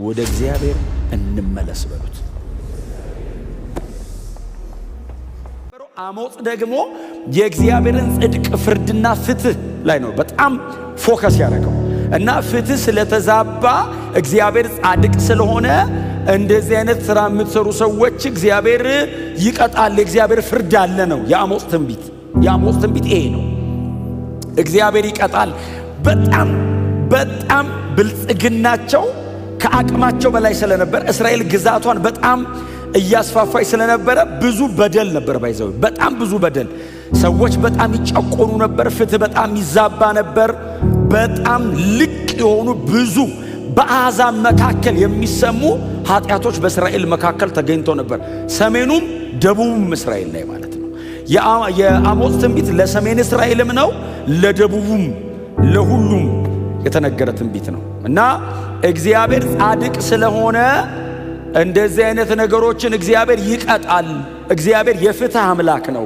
ወደ እግዚአብሔር እንመለስ በሉት። አሞጽ ደግሞ የእግዚአብሔርን ጽድቅ ፍርድና ፍትህ ላይ ነው በጣም focus ያደረገው እና ፍትህ ስለተዛባ እግዚአብሔር ጻድቅ ስለሆነ እንደዚህ አይነት ስራ የምትሰሩ ሰዎች እግዚአብሔር ይቀጣል፣ የእግዚአብሔር ፍርድ አለ ነው የአሞጽ ትንቢት። የአሞጽ ትንቢት ይሄ ነው። እግዚአብሔር ይቀጣል። በጣም በጣም ብልጽግናቸው ከአቅማቸው በላይ ስለነበር፣ እስራኤል ግዛቷን በጣም እያስፋፋች ስለነበረ ብዙ በደል ነበር። By the way፣ በጣም ብዙ በደል፣ ሰዎች በጣም ይጨቆኑ ነበር። ፍትህ በጣም ይዛባ ነበር። በጣም ልቅ የሆኑ ብዙ በአሕዛብ መካከል የሚሰሙ ኃጢአቶች በእስራኤል መካከል ተገኝተው ነበር። ሰሜኑም ደቡቡም እስራኤል ላይ ማለት ነው። የአሞጽ ትንቢት ለሰሜን እስራኤልም ነው፣ ለደቡቡም፣ ለሁሉም የተነገረ ትንቢት ነው እና እግዚአብሔር ጻድቅ ስለሆነ እንደዚህ አይነት ነገሮችን እግዚአብሔር ይቀጣል። እግዚአብሔር የፍትህ አምላክ ነው።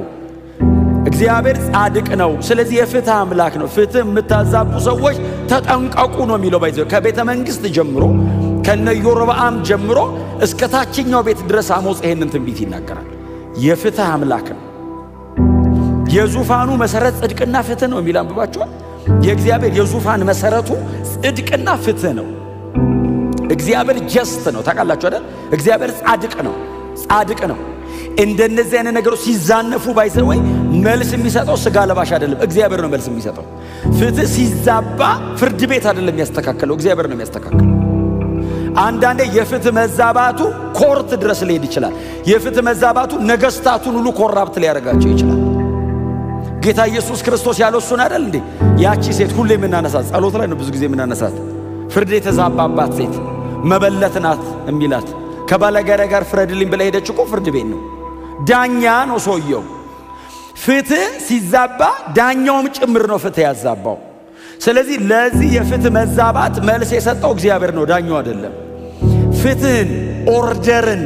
እግዚአብሔር ጻድቅ ነው። ስለዚህ የፍትህ አምላክ ነው። ፍትህ የምታዛቡ ሰዎች ተጠንቀቁ ነው የሚለው። By the way፣ ከቤተ መንግስት ጀምሮ፣ ከነ ኢዮርብዓም ጀምሮ እስከ ታችኛው ቤት ድረስ አሞጽ ይሄንን ትንቢት ይናገራል። የፍትህ አምላክ ነው። የዙፋኑ መሰረት ጽድቅና ፍትህ ነው የሚል አንብባችኋል። የእግዚአብሔር የዙፋን መሰረቱ ጽድቅና ፍትህ ነው። እግዚአብሔር just ነው። ታውቃላችሁ አይደል? እግዚአብሔር ጻድቅ ነው። ጻድቅ ነው። እንደነዚህ አይነት ነገሮች ሲዛነፉ by the way መልስ የሚሰጠው ስጋ ለባሽ አይደለም፣ እግዚአብሔር ነው መልስ የሚሰጠው። ፍትህ ሲዛባ ፍርድ ቤት አይደለም የሚያስተካክለው፣ እግዚአብሔር ነው የሚያስተካክለው። አንዳንዴ የፍትህ መዛባቱ court ድረስ ሊሄድ ይችላል። የፍትህ መዛባቱ ነገስታቱን ሁሉ corrupt ሊያደርጋቸው ይችላል። ጌታ ኢየሱስ ክርስቶስ ያለው እሱን አይደል እንዴ? ያቺ ሴት ሁሌ የምናነሳት፣ ጸሎት ላይ ነው ብዙ ጊዜ የምናነሳት፣ ፍርድ የተዛባባት ሴት መበለት ናት የሚላት፣ ከባለጋራ ጋር ፍረድልኝ ብላ ሄደች እኮ፣ ፍርድ ቤት ነው። ዳኛ ነው ሰውየው። ፍትህ ሲዛባ ዳኛውም ጭምር ነው ፍትህ ያዛባው። ስለዚህ ለዚህ የፍትህ መዛባት መልስ የሰጠው እግዚአብሔር ነው፣ ዳኛው አይደለም። ፍትህን፣ order ን፣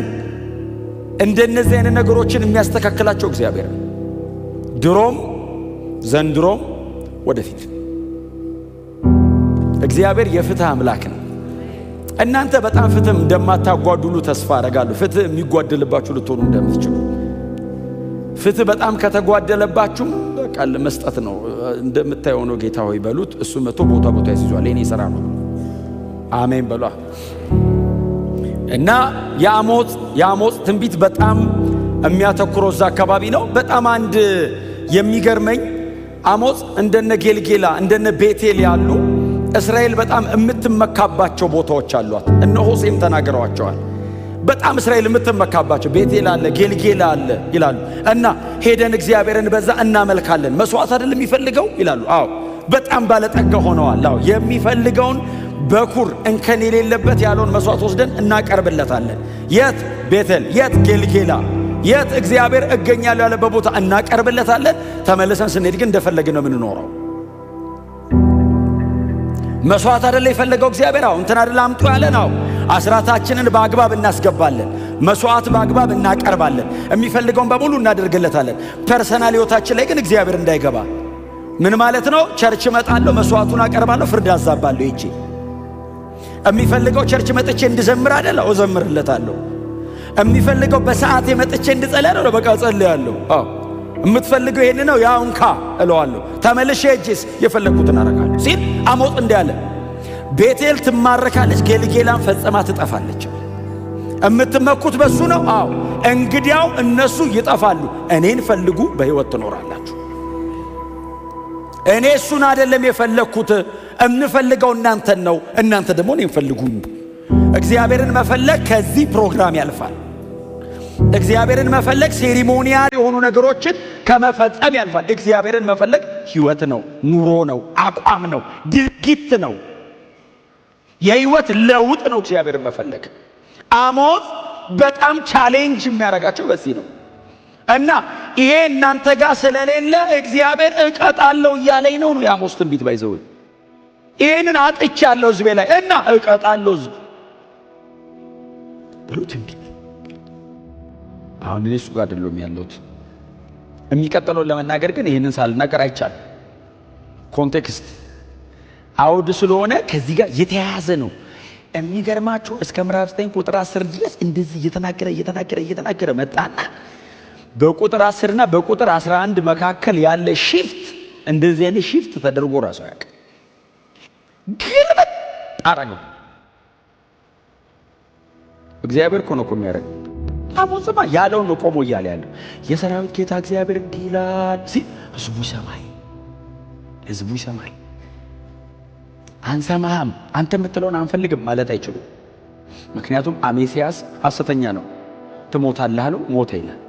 እንደነዚህ አይነት ነገሮችን የሚያስተካክላቸው እግዚአብሔር ነው። ድሮም፣ ዘንድሮም፣ ወደፊት እግዚአብሔር የፍትህ አምላክ ነው። እናንተ በጣም ፍትህ እንደማታጓድሉ ተስፋ አደርጋለሁ። ፍትህ የሚጓደልባችሁ ልትሆኑ እንደምትችሉ፣ ፍትህ በጣም ከተጓደለባችሁም በቃ መስጠት ነው። እንደምታየው ነው ጌታ ሆይ በሉት። እሱ መቶ ቦታ ቦታ ያስይዟል። የኔ ስራ ነው። አሜን በሏ። እና የአሞጽ ትንቢት በጣም የሚያተኩረው እዛ አካባቢ ነው። በጣም አንድ የሚገርመኝ፣ አሞጽ እንደነ ጌልጌላ፣ እንደነ ቤቴል ያሉ እስራኤል በጣም የምትመካባቸው ቦታዎች አሏት። እነ ሆሴም ተናግረዋቸዋል። በጣም እስራኤል የምትመካባቸው ቤቴል አለ፣ ጌልጌላ አለ ይላሉ። እና ሄደን እግዚአብሔርን በዛ እናመልካለን። መስዋዕት አይደል የሚፈልገው ይላሉ። አዎ፣ በጣም ባለጠጋ ሆነዋል። አዎ፣ የሚፈልገውን በኩር እንከን የሌለበት ያለውን መስዋዕት ወስደን እናቀርብለታለን። የት? ቤቴል፣ የት? ጌልጌላ፣ የት? እግዚአብሔር እገኛለሁ ያለበት ቦታ እናቀርብለታለን። ተመልሰን ስንሄድ ግን እንደፈለግን ነው የምንኖረው። መስዋዕት አይደለ የፈለገው እግዚአብሔር? አዎ። እንትን አይደለ አምጡ ያለን? አዎ። አስራታችንን በአግባብ እናስገባለን። መስዋዕት በአግባብ እናቀርባለን። የሚፈልገውን በሙሉ እናደርግለታለን። Personal ሕይወታችን ላይ ግን እግዚአብሔር እንዳይገባ ምን ማለት ነው? Church እመጣለሁ፣ መስዋዕቱን አቀርባለሁ፣ ፍርድ አዛባለሁ። ይቺ የሚፈልገው church መጥቼ እንድዘምር አይደለ? እዘምርለታለሁ። የሚፈልገው በሰዓቴ መጥቼ እንድጸልይ አይደለ? በቃ እጸልያለሁ። አዎ፣ የምትፈልገው ይሄን ነው፣ ያው እንካ እለዋለሁ። ተመልሼ ሄጄስ የፈለግኩትን አደርጋለሁ ሲል አሞጽ እንዲህ አለ። ቤቴል ትማረካለች፣ ጌልጌላም ፈጽማ ትጠፋለች። የምትመኩት በሱ ነው። አዎ፣ እንግዲያው እነሱ ይጠፋሉ፣ እኔን ፈልጉ፣ በሕይወት ትኖራላችሁ። እኔ እሱን አይደለም የፈለግኩት፣ የምፈልገው እናንተን ነው። እናንተ ደግሞ እኔን ፈልጉኝ። እግዚአብሔርን መፈለግ ከዚህ ፕሮግራም ያልፋል። እግዚአብሔርን መፈለግ ceremonial የሆኑ ነገሮችን ከመፈጸም ያልፋል። እግዚአብሔርን መፈለግ ሕይወት ነው፣ ኑሮ ነው፣ አቋም ነው፣ ድርጊት ነው፣ የህይወት ለውጥ ነው። እግዚአብሔርን መፈለግ አሞጽ በጣም challenge የሚያደርጋቸው በዚህ ነው። እና ይሄ እናንተ ጋር ስለሌለ እግዚአብሔር እቀጣለሁ እያለኝ ነው ነው የአሞጽ ትንቢት። By the way፣ ይህንን አጥቻለሁ ህዝቤ ላይ እና እቀጣለሁ ህዝብ ብሎ ትንቢት። አሁን እኔ እሱ ጋር አይደለም ያለሁት። የሚቀጥለውን ለመናገር ግን ይህንን ሳልናገር አይቻልም። Context አውድ ስለሆነ ከዚህ ጋር የተያያዘ ነው። የሚገርማችሁ እስከ ምዕራፍ 9 ቁጥር 10 ድረስ እንደዚህ እየተናገረ እየተናገረ እየተናገረ መጣና በቁጥር 10 እና በቁጥር 11 መካከል ያለ shift፣ እንደዚህ አይነት shift ተደርጎ ራሱ አያውቅም። ግልብጥ አረገው። እግዚአብሔር እኮ ነው እኮ የሚያደርገው። አሞጽማ ያለውን ነው ቆሞ እያለ ያለው። የሰራዊት ጌታ እግዚአብሔር እንዲህ ይላል ሲል ህዝቡ ይሰማል። ህዝቡ ይሰማል። አንሰማህም፣ አንተ የምትለውን አንፈልግም ማለት አይችሉም። ምክንያቱም አሜሲያስ ሐሰተኛ ነው። ትሞታለህ አለው፣ ሞተ ይላል።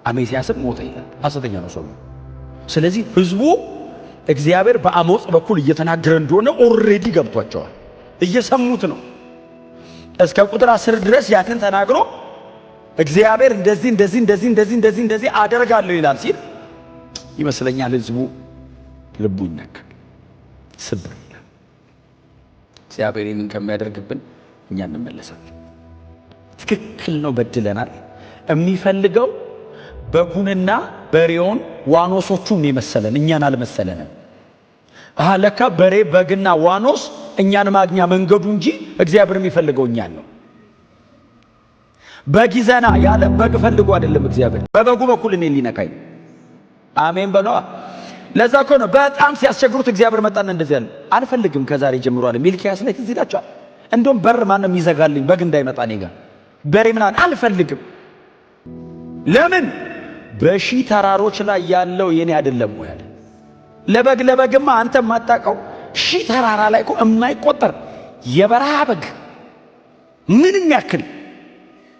አሜሲያስም ሞተ ይላል። ሐሰተኛ ነው ሰው። ስለዚህ ህዝቡ እግዚአብሔር በአሞጽ በኩል እየተናገረ እንደሆነ already ገብቷቸዋል። እየሰሙት ነው። እስከ ቁጥር 10 ድረስ ያንን ተናግሮ እግዚአብሔር እንደዚህ እንደዚህ እንደዚህ እንደዚህ እንደዚህ እንደዚህ አደርጋለሁ ይላል ሲል ይመስለኛል ህዝቡ ልቡ ይነካል፣ ስብር ይላል። እግዚአብሔር ይህንን ከሚያደርግብን እኛ እንመለሳለን። ትክክል ነው፣ በድለናል። የሚፈልገው በጉንና በሬውን ዋኖሶቹን የመሰለን እኛን አልመሰለንም። አሃ ለካ በሬ በግና ዋኖስ እኛን ማግኛ መንገዱ እንጂ እግዚአብሔር የሚፈልገው እኛን ነው። በግ ይዘና ያለ በግ ፈልጎ አይደለም እግዚአብሔር፣ በበጉ በኩል እኔን ሊነካኝ። አሜን በለዋ። ለዛ እኮ ነው በጣም ሲያስቸግሩት እግዚአብሔር መጣና እንደዚህ አለ፣ አልፈልግም ከዛሬ ጀምሮ አለ። ሚልኪያስ ላይ ትዝ ይላችኋል። እንደውም በር ማነው የሚዘጋልኝ በግ እንዳይመጣ እኔ ጋር በሬ ምናምን አልፈልግም። ለምን? በሺህ ተራሮች ላይ ያለው የኔ አይደለም ወይ አለ። ለበግ ለበግማ አንተ የማታውቀው ሺህ ተራራ ላይ እኮ የማይቆጠር የበረሃ በግ ምንም ያክል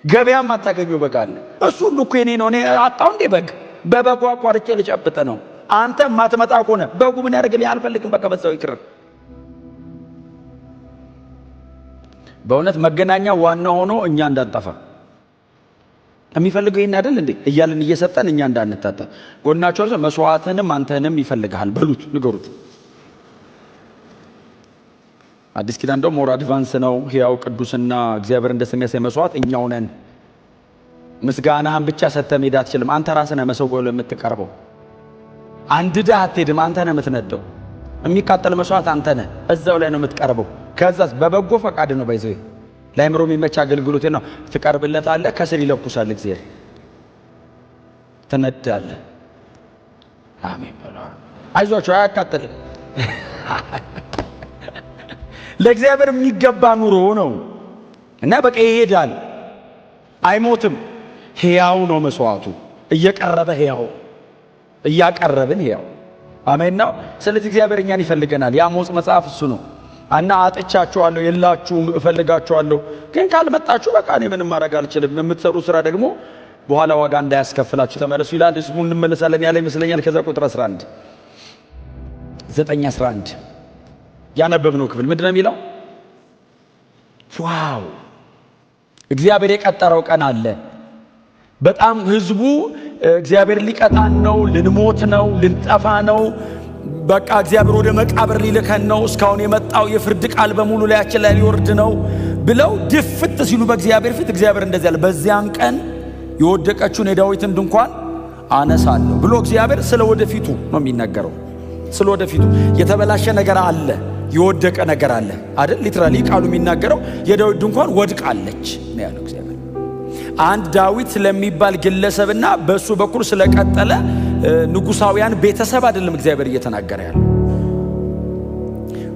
ገበያ የማታገኘው በግ አለ። እሱ ሁሉ እኮ የኔ ነው። እኔ አጣው እንዴ በግ? በበጉ አቋርጬ ልጨብጥ ነው። አንተ የማትመጣ ከሆነ በጉ ምን ያደርግልኝ? አልፈልግም፣ በቃ በዛው ይቅር። በእውነት መገናኛ ዋና ሆኖ እኛ እንዳንጠፋ የሚፈልገው ይሄን አይደል እንዴ እያልን እየሰጠን እኛ እንዳንታጣ። ጎናቸው አለ መስዋዕትንም አንተንም ይፈልግሃል በሉት፣ ንገሩት። አዲስ ኪዳን ደግሞ more advance ነው። ሕያው ቅዱስና እግዚአብሔር ደስ የሚያሰኝ መስዋዕት እኛው ነን። ምስጋናህን ብቻ ሰጥተህ መሄድ አትችልም። አንተ ራስህ ነህ መሰዊያው ላይ የምትቀርበው። አንድደህ አትሄድም። አንተ ነህ የምትነደው። የሚቃጠል መስዋዕት አንተ ነህ፣ እዛው ላይ ነው የምትቀርበው። ከዛስ በበጎ ፈቃድ ነው ባይዘው ለአእምሮ የሚመች አገልግሎት ነው። ትቀርብለታለህ፣ ከስር ይለኩሳል እግዚአብሔር። ትነዳለህ። አሜን በለው። አይዟችሁ፣ አያቃጥልም። ለእግዚአብሔር የሚገባ ኑሮ ነው እና በቃ ይሄዳል፣ አይሞትም። ሕያው ነው መስዋዕቱ፣ እየቀረበ ሕያው፣ እያቀረብን ሕያው። አሜን ነው። ስለዚህ እግዚአብሔር እኛን ይፈልገናል። የአሞጽ መጽሐፍ እሱ ነው። እና አጥቻችኋለሁ፣ የላችሁም፣ እፈልጋችኋለሁ፣ ግን ካልመጣችሁ በቃ እኔ ምንም ማድረግ አልችልም። የምትሰሩ ስራ ደግሞ በኋላ ዋጋ እንዳያስከፍላችሁ ተመለሱ ይላል። ህዝቡ እንመለሳለን ያለ ይመስለኛል። ከዛ ቁጥር 11፣ 9 11 ያነበብነው ክፍል ምንድን ነው የሚለው? Wow፣ እግዚአብሔር የቀጠረው ቀን አለ። በጣም ህዝቡ እግዚአብሔር ሊቀጣን ነው፣ ልንሞት ነው፣ ልንጠፋ ነው፣ በቃ እግዚአብሔር ወደ መቃብር ሊልከን ነው፣ እስካሁን የመጣው የፍርድ ቃል በሙሉ ላያችን ላይ ሊወርድ ነው ብለው ድፍት ሲሉ በእግዚአብሔር ፊት እግዚአብሔር እንደዚህ አለ፣ በዚያን ቀን የወደቀችውን የዳዊትን ድንኳን አነሳለሁ ብሎ እግዚአብሔር ስለ ወደፊቱ ነው የሚናገረው። ስለ ወደፊቱ የተበላሸ ነገር አለ፣ የወደቀ ነገር አለ አይደል? Literally ቃሉ የሚናገረው የዳዊት ድንኳን ወድቃለች ነው ያለው እግዚአብሔር። አንድ ዳዊት ስለሚባል ግለሰብና በእሱ በኩል ስለቀጠለ ንጉሳውያን ቤተሰብ አይደለም እግዚአብሔር እየተናገረ ያለው።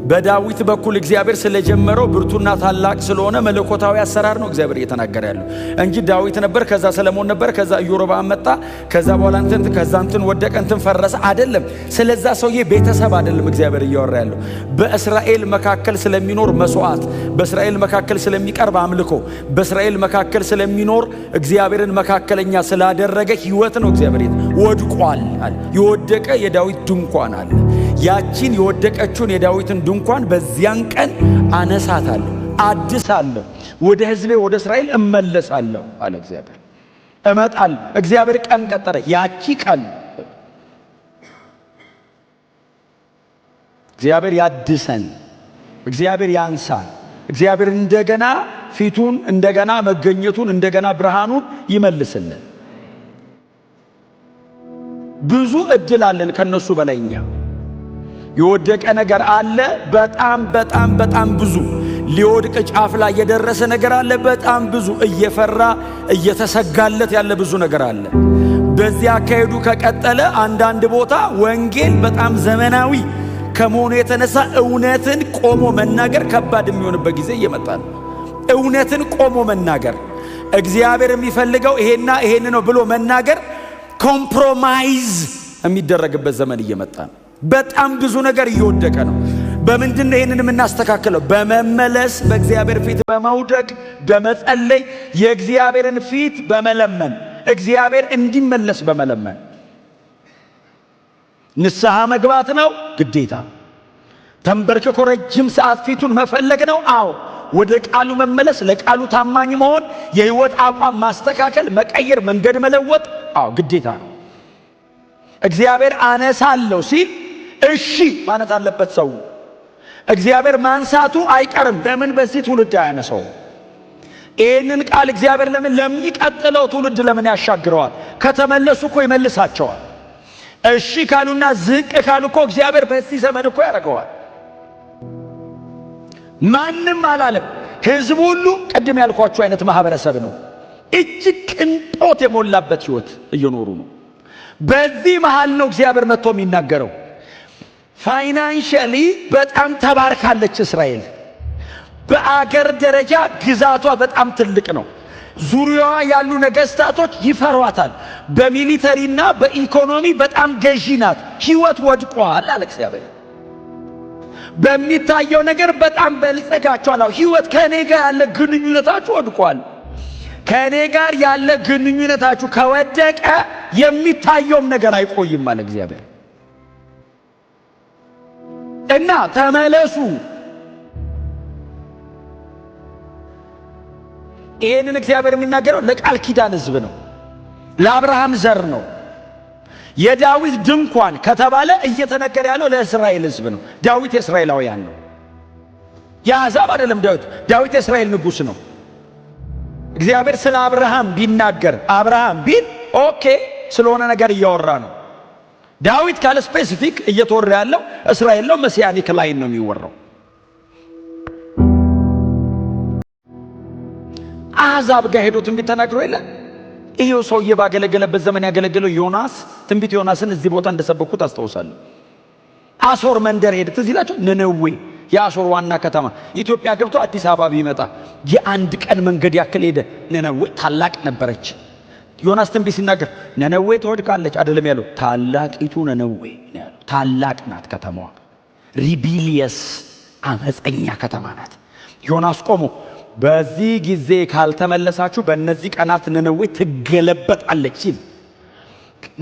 በዳዊት በኩል እግዚአብሔር ስለጀመረው ብርቱና ታላቅ ስለሆነ መለኮታዊ አሰራር ነው እግዚአብሔር እየተናገረ ያለው እንጂ ዳዊት ነበር፣ ከዛ ሰለሞን ነበር፣ ከዛ ኢዮርብዓም መጣ፣ ከዛ በኋላ እንትን፣ ከዛ እንትን ወደቀ፣ እንትን ፈረሰ አይደለም። ስለዛ ሰውዬ ቤተሰብ አይደለም እግዚአብሔር እያወራ ያለው። በእስራኤል መካከል ስለሚኖር መስዋዕት፣ በእስራኤል መካከል ስለሚቀርብ አምልኮ፣ በእስራኤል መካከል ስለሚኖር እግዚአብሔርን መካከለኛ ስላደረገ ሕይወት ነው። እግዚአብሔር ወድቋል አለ። የወደቀ የዳዊት ድንኳን አለ። ያቺን የወደቀችውን የዳዊትን ድንኳን በዚያን ቀን አነሳታለሁ፣ አድሳለሁ፣ ወደ ሕዝቤ ወደ እስራኤል እመለሳለሁ አለ እግዚአብሔር። እመጣለሁ። እግዚአብሔር ቀን ቀጠረ። ያቺ ቀን እግዚአብሔር ያድሰን፣ እግዚአብሔር ያንሳን፣ እግዚአብሔር እንደገና ፊቱን፣ እንደገና መገኘቱን፣ እንደገና ብርሃኑን ይመልስልን። ብዙ እድል አለን ከነሱ በላይ እኛ። የወደቀ ነገር አለ፣ በጣም በጣም በጣም ብዙ። ሊወድቅ ጫፍ ላይ የደረሰ ነገር አለ። በጣም ብዙ እየፈራ እየተሰጋለት ያለ ብዙ ነገር አለ። በዚህ አካሄዱ ከቀጠለ አንዳንድ ቦታ ወንጌል በጣም ዘመናዊ ከመሆኑ የተነሳ እውነትን ቆሞ መናገር ከባድ የሚሆንበት ጊዜ እየመጣ ነው። እውነትን ቆሞ መናገር፣ እግዚአብሔር የሚፈልገው ይሄና ይሄን ነው ብሎ መናገር compromise የሚደረግበት ዘመን እየመጣ ነው። በጣም ብዙ ነገር እየወደቀ ነው። በምንድን ነው ይሄንን የምናስተካክለው? በመመለስ፣ በእግዚአብሔር ፊት በመውደቅ፣ በመጸለይ፣ የእግዚአብሔርን ፊት በመለመን፣ እግዚአብሔር እንዲመለስ በመለመን ንስሐ መግባት ነው ግዴታ። ተንበርክኮ ረጅም ሰዓት ፊቱን መፈለግ ነው። አዎ፣ ወደ ቃሉ መመለስ፣ ለቃሉ ታማኝ መሆን፣ የህይወት አቋም ማስተካከል፣ መቀየር፣ መንገድ መለወጥ፣ አዎ ግዴታ ነው። እግዚአብሔር አነሳለሁ ሲል እሺ ማለት አለበት ሰው። እግዚአብሔር ማንሳቱ አይቀርም። ለምን በዚህ ትውልድ አያነሳው? ይህንን ቃል እግዚአብሔር ለምን ለሚቀጥለው ትውልድ ለምን ያሻግረዋል? ከተመለሱ እኮ ይመልሳቸዋል። እሺ ካሉና ዝቅ ካሉ እኮ እግዚአብሔር በዚህ ዘመን እኮ ያደርገዋል። ማንም አላለም። ህዝቡ ሁሉ ቅድም ያልኳችሁ አይነት ማህበረሰብ ነው። እጅግ ቅንጦት የሞላበት ህይወት እየኖሩ ነው። በዚህ መሃል ነው እግዚአብሔር መጥቶ የሚናገረው። Financially በጣም ተባርካለች እስራኤል። በአገር ደረጃ ግዛቷ በጣም ትልቅ ነው። ዙሪያዋ ያሉ ነገስታቶች ይፈሯታል። በ military ና በኢኮኖሚ በጣም ገዢ ናት። ህይወት ወድቋል አለ እግዚአብሔር። በሚታየው ነገር በጣም በልጸጋችኋል። ህይወት ከእኔ ጋር ያለ ግንኙነታችሁ ወድቋል። ከእኔ ጋር ያለ ግንኙነታችሁ ከወደቀ የሚታየውም ነገር አይቆይም አለ እግዚአብሔር። እና ተመለሱ። ይሄንን እግዚአብሔር የሚናገረው ለቃል ኪዳን ህዝብ ነው፣ ለአብርሃም ዘር ነው። የዳዊት ድንኳን ከተባለ እየተነገረ ያለው ለእስራኤል ህዝብ ነው። ዳዊት የእስራኤላውያን ነው፣ የአሕዛብ አይደለም። ዳዊት የእስራኤል ንጉሥ ነው። እግዚአብሔር ስለ አብርሃም ቢናገር፣ አብርሃም ቢል okay፣ ስለሆነ ነገር እያወራ ነው። ዳዊት ካለ specific እየተወራ ያለው እስራኤል ነው። Messianic line ነው የሚወራው። አሕዛብ ጋር ሄዶ ትንቢት ተናግሮ የለ? ይሄው ሰውዬ ባገለገለበት ዘመን ያገለገለው ዮናስ፣ ትንቢት ዮናስን እዚህ ቦታ እንደሰበኩት አስታውሳለሁ። አሶር መንደር ሄደ፣ ትዝ ይላቸው። ነነዌ የአሶር ዋና ከተማ፣ ኢትዮጵያ ገብቶ አዲስ አበባ ቢመጣ የአንድ ቀን መንገድ ያክል ሄደ። ነነዌ ታላቅ ነበረች። ዮናስ ትንቢት ሲናገር ነነዌ ትወድቃለች አይደለም ያለው፣ ታላቂቱ ነነዌ ነው ያለው። ታላቅ ናት ከተማዋ፣ rebellious አመፀኛ ከተማ ናት። ዮናስ ቆሞ በዚህ ጊዜ ካልተመለሳችሁ በእነዚህ ቀናት ነነዌ ትገለበጣለች ሲል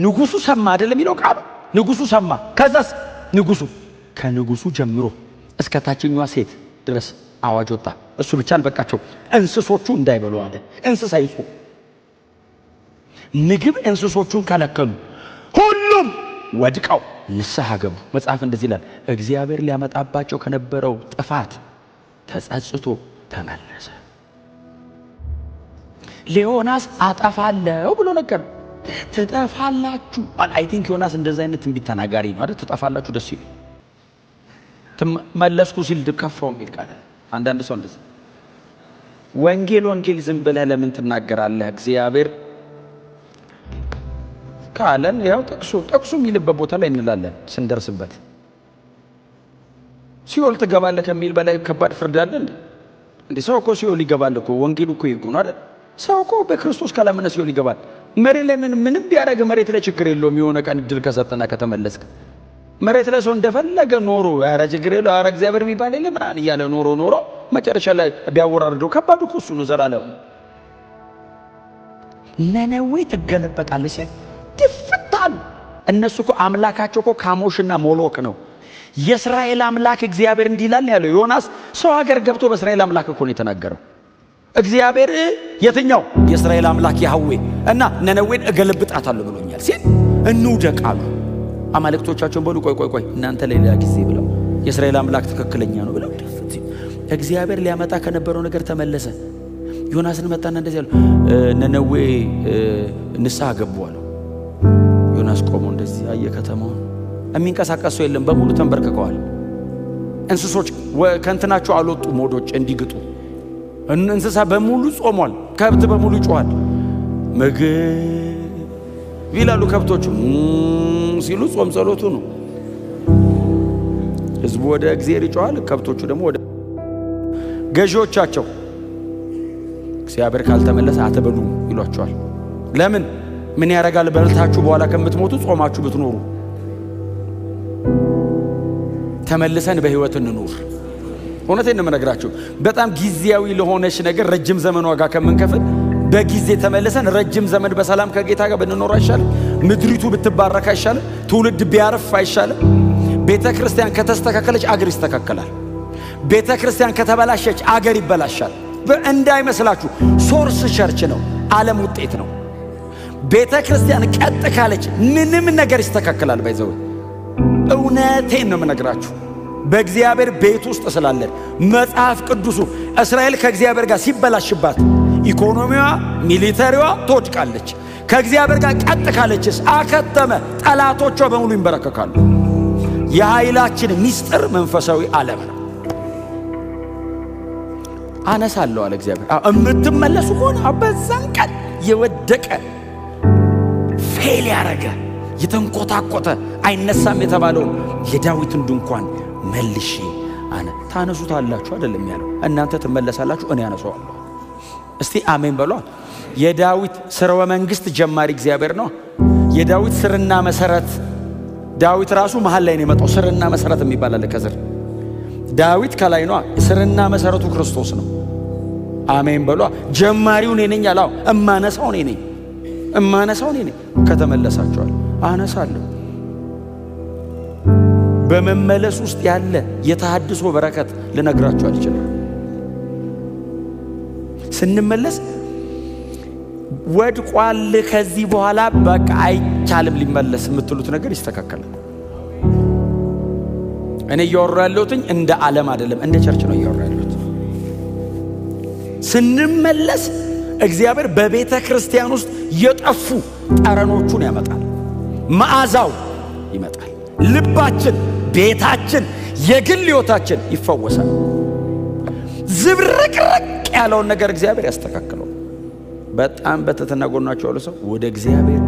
ንጉሱ ሰማ አይደለም የሚለው ቃሉ። ንጉሱ ሰማ። ከዛስ ንጉሱ ከንጉሱ ጀምሮ እስከ ታችኛዋ ሴት ድረስ አዋጅ ወጣ። እሱ ብቻ አልበቃቸው፣ እንስሶቹ እንዳይበሉ አለ። እንስሳ ይጹ ምግብ እንስሶቹን ከለከሉ። ሁሉም ወድቀው ንስሐ ገቡ። መጽሐፍ እንደዚህ ይላል፣ እግዚአብሔር ሊያመጣባቸው ከነበረው ጥፋት ተጸጽቶ ተመለሰ። ለዮናስ አጠፋለሁ ብሎ ነገር፣ ትጠፋላችሁ። I think ዮናስ እንደዚህ አይነት ትንቢት ተናጋሪ ነው አይደል? ትጠፋላችሁ ደስ ይል መለስኩ ሲል ከፋው የሚል ቃል። አንዳንድ ሰው እንደዚህ ወንጌል ወንጌል ዝም ብለህ ለምን ትናገራለህ? እግዚአብሔር ካለን ያው ጥቅሱ ጥቅሱ የሚልበት ቦታ ላይ እንላለን ስንደርስበት። ሲኦል ትገባለህ ከሚል በላይ ከባድ ፍርድ አለ እንዴ? እንዴ ሰው እኮ ሲኦል ይገባል እኮ፣ ወንጌሉ እኮ ይጉ ነው አይደል? ሰው እኮ በክርስቶስ ካላመነ ሲኦል ይገባል። መሬት ላይ ምን ምንም ቢያደርግ መሬት ላይ ችግር የለውም። የሆነ ቀን እድል ከሰጠና ከተመለስክ መሬት ላይ ሰው እንደፈለገ ኖሮ ኧረ ችግር የለው፣ ኧረ እግዚአብሔር የሚባል የለም ምናምን እያለ ኖሮ ኖሮ መጨረሻ ላይ ቢያወራርደው ከባዱ እኮ እሱ ነው ዘላለም። ነነዌ ትገለበጣለች ሲል ድፍት አሉ። እነሱ እኮ አምላካቸው እኮ ካሞሽና ሞሎክ ነው። የእስራኤል አምላክ እግዚአብሔር እንዲህ ይላል ያለው ዮናስ ሰው ሀገር ገብቶ በእስራኤል አምላክ እኮ ነው የተናገረው። እግዚአብሔር የትኛው የእስራኤል አምላክ ያህዌ እና ነነዌን እገለብጣታለሁ ብሎኛል ሲል እንውደቅ አሉ። አማልክቶቻቸውን በሉ ቆይ ቆይ ቆይ እናንተ ለሌላ ጊዜ ብለው፣ የእስራኤል አምላክ ትክክለኛ ነው ብለው ድፍት ሲሉ እግዚአብሔር ሊያመጣ ከነበረው ነገር ተመለሰ። ዮናስን መጣና እንደዚህ ያለው፣ ነነዌ ንስሐ ገቡ አለው። ዮናስ ቆሞ እንደዚህ አየ ከተማውን። የሚንቀሳቀስ ሰው የለም፣ በሙሉ ተንበርክከዋል። እንስሶች ከእንትናቸው አልወጡም ወደ ውጭ እንዲግጡ። እንስሳ በሙሉ ጾሟል። ከብት በሙሉ ጮኋል። ምግብ ይላሉ ከብቶቹ ሲሉ ጾም ጸሎቱ ነው። ህዝቡ ወደ እግዚአብሔር ይጮሃል፣ ከብቶቹ ደግሞ ወደ ገዢዎቻቸው። እግዚአብሔር ካልተመለሰ አትበሉም ይሏቸዋል። ለምን? ምን ያደርጋል? በልታችሁ በኋላ ከምትሞቱ ጾማችሁ ብትኖሩ። ተመልሰን በህይወት እንኑር። እውነቴን ነው የምነግራችሁ። በጣም ጊዜያዊ ለሆነች ነገር ረጅም ዘመን ዋጋ ከምንከፍል በጊዜ ተመልሰን ረጅም ዘመን በሰላም ከጌታ ጋር ብንኖር አይሻልም? ምድሪቱ ብትባረክ አይሻልም? ትውልድ ቢያርፍ አይሻልም? ቤተ ክርስቲያን ከተስተካከለች አገር ይስተካከላል። ቤተ ክርስቲያን ከተበላሸች አገር ይበላሻል። እንዳይመስላችሁ source church ነው፣ ዓለም ውጤት ነው። ቤተ ክርስቲያን ቀጥ ካለች ምንም ነገር ይስተካከላል። By the way፣ እውነቴን ነው የምነግራችሁ። በእግዚአብሔር ቤት ውስጥ ስላለን መጽሐፍ ቅዱሱ እስራኤል ከእግዚአብሔር ጋር ሲበላሽባት ኢኮኖሚዋ፣ military ዋ ትወድቃለች። ከእግዚአብሔር ጋር ቀጥ ካለችስ አከተመ፣ ጠላቶቿ በሙሉ ይንበረከካሉ። የኃይላችን ምስጢር መንፈሳዊ ዓለም ነው። አነሳለሁ አለ እግዚአብሔር። የምትመለሱ ከሆነ በዛን ቀን የወደቀ፣ fail ያረገ፣ የተንኮታኮተ፣ አይነሳም የተባለውን የዳዊትን ድንኳን መልሼ አነ ታነሱታላችሁ አይደለም ያለው፣ እናንተ ትመለሳላችሁ፣ እኔ አነሳዋለሁ። እስቲ አሜን በሏ። የዳዊት ስርወ መንግስት ጀማሪ እግዚአብሔር ነው። የዳዊት ስርና መሰረት፣ ዳዊት ራሱ መሀል ላይ ነው የመጣው። ስርና መሰረት የሚባል አለ ከስር። ዳዊት ከላይ ነው። ስርና መሰረቱ ክርስቶስ ነው። አሜን በሏ። ጀማሪው እኔ ነኝ አለ። እማነሳው እኔ ነኝ፣ እማነሳው እኔ ነኝ። ከተመለሳችኋል አነሳለሁ። በመመለስ ውስጥ ያለ የተሃድሶ በረከት ልነግራችሁ አልችልም። ስንመለስ ወድቋል፣ ከዚህ በኋላ በቃ አይቻልም ሊመለስ የምትሉት ነገር ይስተካከላል። እኔ እያወራሁ ያለሁትኝ እንደ ዓለም አይደለም፣ እንደ church ነው እያወራሁ ያለሁት። ስንመለስ እግዚአብሔር በቤተ ክርስቲያን ውስጥ የጠፉ ጠረኖቹን ያመጣል። መዓዛው ይመጣል። ልባችን፣ ቤታችን፣ የግል ሕይወታችን ይፈወሳል። ዝብርቅርቅ ያለውን ነገር እግዚአብሔር ያስተካክለው። በጣም በትህትና ጎናቸው ያሉ ሰው ወደ እግዚአብሔር